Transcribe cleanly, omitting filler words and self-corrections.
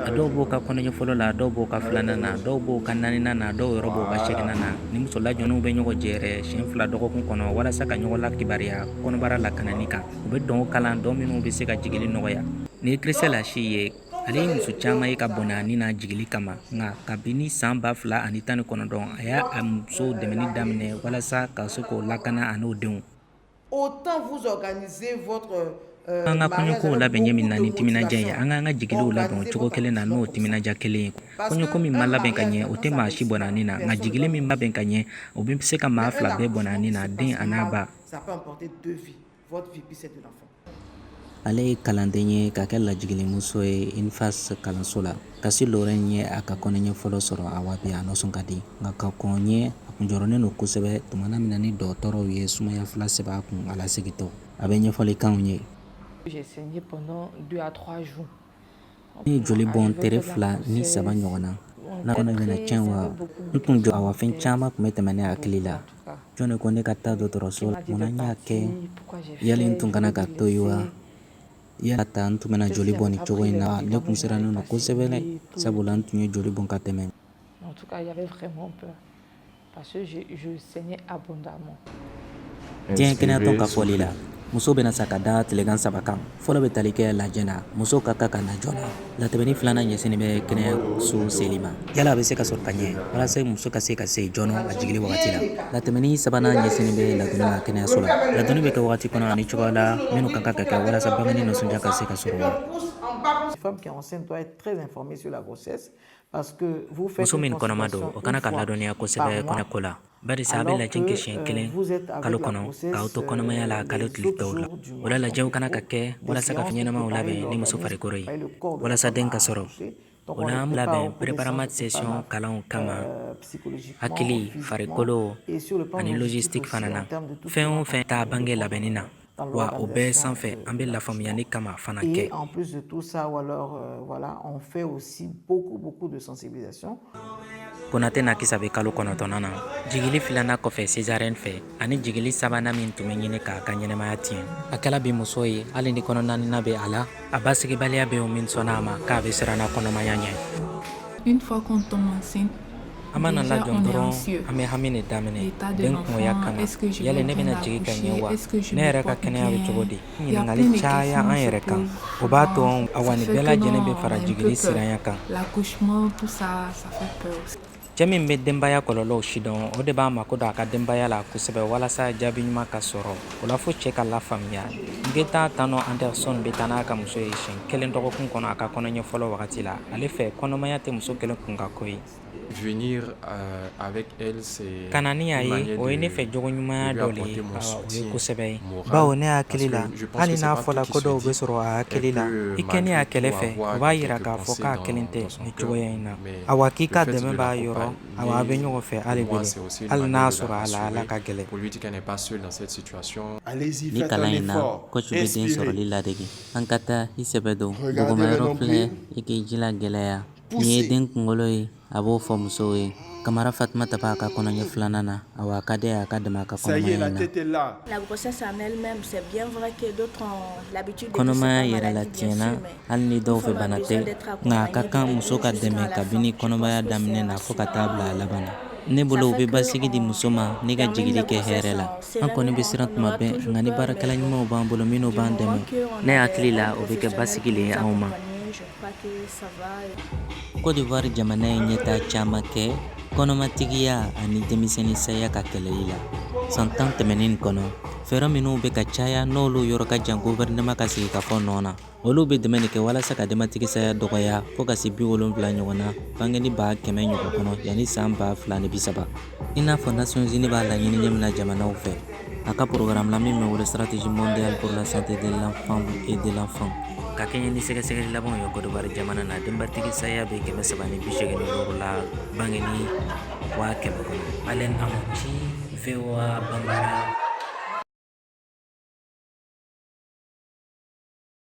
A dɔw b'o ka kɔnɔɲɛ fɔlɔ la, dɔw b'o ka filanan na, dɔw b'o ka naaninan na, dɔw yɛrɛ b'o ka seeginnan na. Ni muso lajɔnenw bɛ ɲɔgɔn jɛrɛ siɲɛ 2 dɔgɔkun kɔnɔ walasa ka ɲɔgɔn lakibariya kɔnɔbara lakanani kan. U bɛ dɔnw kalan, dɔn minnu bɛ se ka jigili nɔgɔya. Nin ye Christelle Ashi ye. Ale ye muso caman ye ka bɔnɛ a ni na jigili kama, nka kabini san 2019, a y'a a musow dɛmɛni daminɛ walasa ka se k'o lakana a n'o denw. Autant vous organisez votre An ka kɔɲɔkow labɛn ɲɛ min na ni timinandiya ye, an k'an ka jigiliw labɛn o cogo kelen na n'o timinandiya kelen ye. Kɔɲɔko min ma labɛn ka ɲɛ, o tɛ maa si bɔnɛ a ni na, nka jigili min labɛn ka ɲɛ, o bɛ se ka maa fila bɛɛ bɔnɛ a ni na, den an'a ba. Ale ye kalanden ye ka kɛ lajiginnimuso ye INFAS kalanso la. Kasi Lorraine ye a ka kɔnɔɲɛ fɔlɔ sɔrɔ, awa bi a nisɔn ka di, nka ka kɔn ɲɛ, a kun jɔrɔnen don kosɛbɛ tuma min na ni dɔgɔtɔrɔw ye sumaya fura sɛbɛn a kun a lasegintɔ. A bɛ ɲɛfɔli k'anw ye. J'ai saigné pendant 2 à 3 jours. Ne ye joli bɔn tere 2 ni 3 ɲɔgɔn na. N'a kɔnɔ bɛna tiɲɛ wa? N tun jɔ, awa fɛn caman tun bɛ tɛmɛ ne hakili la. Jɔn de ko ne ka taa dɔgɔtɔrɔso la? Munna n y'a kɛ? Yali n tun kana ka to yen wa? Yala ta n tun bɛna joli bɔn nin cogo in na? Ne tun sirannen don kosɛbɛ, sabula n tun ye joli bɔn ka tɛmɛ. En tout cas, j'avais vraiment peur parce que je saignais abondamment. Diɲɛ kɛnɛyatɔn ka fɔli la, muso bɛna sa ka da tilegan saba kan. Fɔlɔ bɛ tali kɛ lajɛ na, muso ka kan ka na joona. Latɛmɛni filanan ɲɛsinnen bɛ kɛnɛyaso seli ma, yala a bɛ se ka sɔrɔ ka ɲɛ walasa muso ka se ka se joona a jigili wagati la. Latɛmɛni sabanan ɲɛsinnen bɛ ladonni ma kɛnɛyaso la. Ladonni bɛ kɛ wagati kɔnɔ ani cogoya la minnu ka kan ka kɛ walasa bangeni nisɔndiya ka se ka sɔrɔ wa. Femme qui est enceinte doit être très informée sur la grossesse. Muso min kɔnɔma don, o kana ka ladɔnniya kosɛbɛ kɔnɔko la, barisa a bɛ lajɛ kɛ siɲɛ kelen kalo kɔnɔ k'aw to kɔnɔmaya la kalo tile tɔw la. O la, lajɛw kana ka kɛ walasa ka ɲɛnamaw labɛn ni muso farikolo ye walasa den ka sɔrɔ. O la, an labɛn préparation session kalanw kama, hakili, farikolo ani logistique fana na, fɛn o fɛn taa bange labɛnni na. Wa o bɛɛ sanfɛ, an bɛ lafaamuyali kama fana kɛ. Et en plus de tout ça, ou alors, voilà, on fait aussi beaucoup, beaucoup de sensibilisation. Konate Nakisa bɛ kalo 9nan na jigili filanan kɔfɛ césarienne fɛ, ani jigili sabanan min tun bɛ ɲini k'a ka ɲɛnɛmaya tiɲɛ. A kɛla bi muso ye, hali ni kɔnɔ naaninan bɛ a la. A basigibaliya bɛ o min sɔnna a ma k'a bɛ siranna kɔnɔmaya ɲɛ. Une fois qu'on tombe enceinte, An mana lajɔ dɔrɔn, an bɛ hami de daminɛ den kungoya kama. Yali ne bɛna jigin ka ɲɛ wa? Ne yɛrɛ ka kɛnɛya bɛ cogo di? Ɲininkali caya an yɛrɛ kan, o b'a to awa nin bɛɛ lajɛlen bɛ fara jigili siranya kan. Cɛ min bɛ denbaya kɔlɔlɔw si dɔn, o de b'a mako don a ka denbaya la kosɛbɛ walasa jaabi ɲuman ka sɔrɔ. O la, fo cɛ ka lafaamuya. Ngeta Tano Anderson bɛ taa n'a ka muso ye siɲɛ kelen dɔgɔkun kɔnɔ a ka kɔnɔɲɛ fɔlɔ wagati la. Ale fɛ, kɔnɔmaya tɛ muso kelen kun ka ko ye. Venir avec elle, c'est Ka na ni a ye, o ye ne fɛ jogo ɲumanya dɔ le ye. O ye kosɛbɛ ye, bawo ne hakili la, hali n'a fɔla ko dɔw bɛ sɔrɔ a hakili la, i kɛni a kɛlɛ fɛ, o b'a yira k'a fɔ k'a kelen tɛ nin cogoya in na. Awa k'i ka dɛmɛ b'a yɔrɔ, awa a bɛ ɲɔgɔn fɛ hali bele, hali n'a sɔrɔ a lahala ka gɛlɛn. Ni kalan in na, coach bɛ den sɔrɔli ladege. An ka taa, i sɛbɛ don. Dogomayɔrɔ filɛ, i k'i jila gɛlɛya. Nin ye den kunkolo ye, a b'o fɔ musow ye. Kamara Fatumata b'a ka kɔnɔɲɛ filanan na. Awa a ka di a ka dɛmɛ a ka kɔnɔmaya in na. Kɔnɔmaya yɛrɛ la tiɲɛna, hali ni dɔw fɛ bana tɛ, nka a ka kan muso ka dɛmɛ kabini kɔnɔmaya daminɛ na fo ka taa bila a laban na. Ne bolo, u bɛ basigi di muso ma ni ka jigili kɛ hɛrɛ la. An kɔni bɛ siran tuma bɛɛ, nka ni baarakɛla ɲumanw b'an bolo minnu b'an dɛmɛ, ne hakili la, o bɛ kɛ basigi le ye anw ma. Côte d'Ivoire jamana ye ɲɛtaa caman kɛ kɔnɔmatigiya ani denmisɛnnin saya ka kɛlɛli la san 10 tɛmɛnen kɔnɔ. Fɛɛrɛ minnu bɛ ka caya, n'olu yɔrɔ ka jan gouvernement ka sigikafɔ nɔ na, olu bɛ dɛmɛ de kɛ walasa ka denbatigi saya dɔgɔya fo ka se 70 ɲɔgɔn na bangeni 100 000 ɲɔgɔn kɔnɔ yanni san 2030, i n'a fɔ Nations Unies b'a laɲini ɲɛ min na jamanaw fɛ a ka programme la min bɛ wele Stratégie mondiale pour la santé de la femme et de l'enfant. Ka kɛɲɛ ni sɛgɛsɛgɛli labanw ye Côte d'Ivoire jamana na, denbatigi saya bɛ 385 la bangeni 100 000 kɔnɔ. Alain Amoutchi, VOA Bambara.